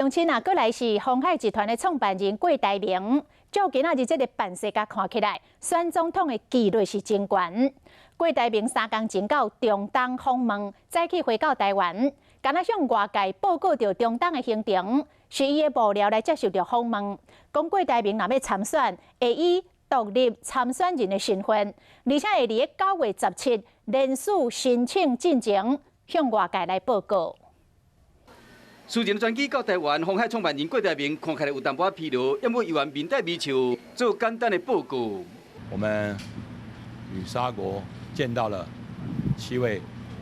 鄉親啊，閣來是鴻海集團的創辦人郭台銘。照今仔日這个辦勢共看起來，選總統的幾率是真懸。郭台銘3工前到中東訪問，早起飛到台灣，敢若向外界報告著中東的行程，是伊的幕僚來接受著訪問，講郭台銘若欲參選，會以獨立參選人的身份，而且會佇9月17連署申請進前向外界來報告。事前專機到台灣，鴻海創辦人郭台銘看起來有淡薄仔疲勞，猶過猶原面帶微笑做簡單的報告。我們與沙國見到了七位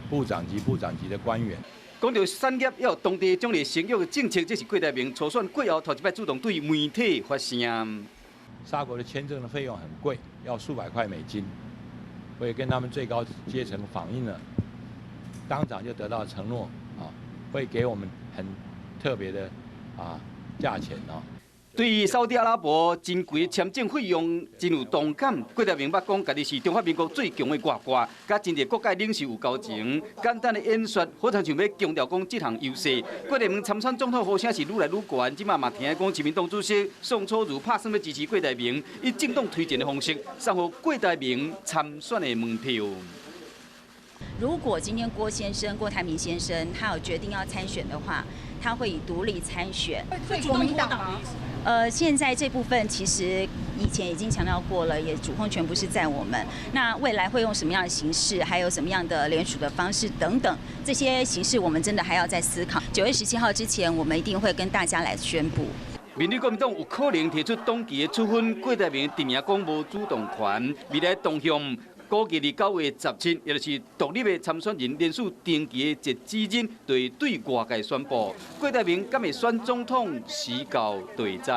部長級、部長級的官員。講到產業猶有當地獎勵生育的政策，這是郭台銘初選過後頭一擺主動對媒體發聲。沙國的簽證的費用很貴，要數百塊美金。我也跟他們最高階層反映了，當場就得到承諾，啊，會給我們很特別的價錢哦。對於沙烏地阿拉伯真貴簽證費用真有同感，郭台銘捌講，家己是中華民國最強的外掛，佮真濟國界領袖有交情。簡單的演說，好親像欲強調講這項優勢。郭台銘參選總統呼聲是愈來愈懸，這馬嘛聽講，親民黨主席宋楚瑜拍算欲支持郭台銘，以政黨推薦的方式送予郭台銘參選的門票。如果今天郭先生、郭台銘先生他有決定要參選的話，他會以獨立參選。會國民黨嗎？現在這部分其實以前已經強調過了，也主控權不是在我們。那未來會用什麼樣的形式，還有什麼樣的聯署的方式等等，這些形式我們真的還要再思考。9月17號之前，我們一定會跟大家來宣布。面對國民黨有可能提出黨旗的處分，郭台銘佇名講無主動權，未來動向估計佇9月17，也就是獨立的參選人連署登記的截止日，就會對外界宣布。郭台銘敢會選總統，時到就會知。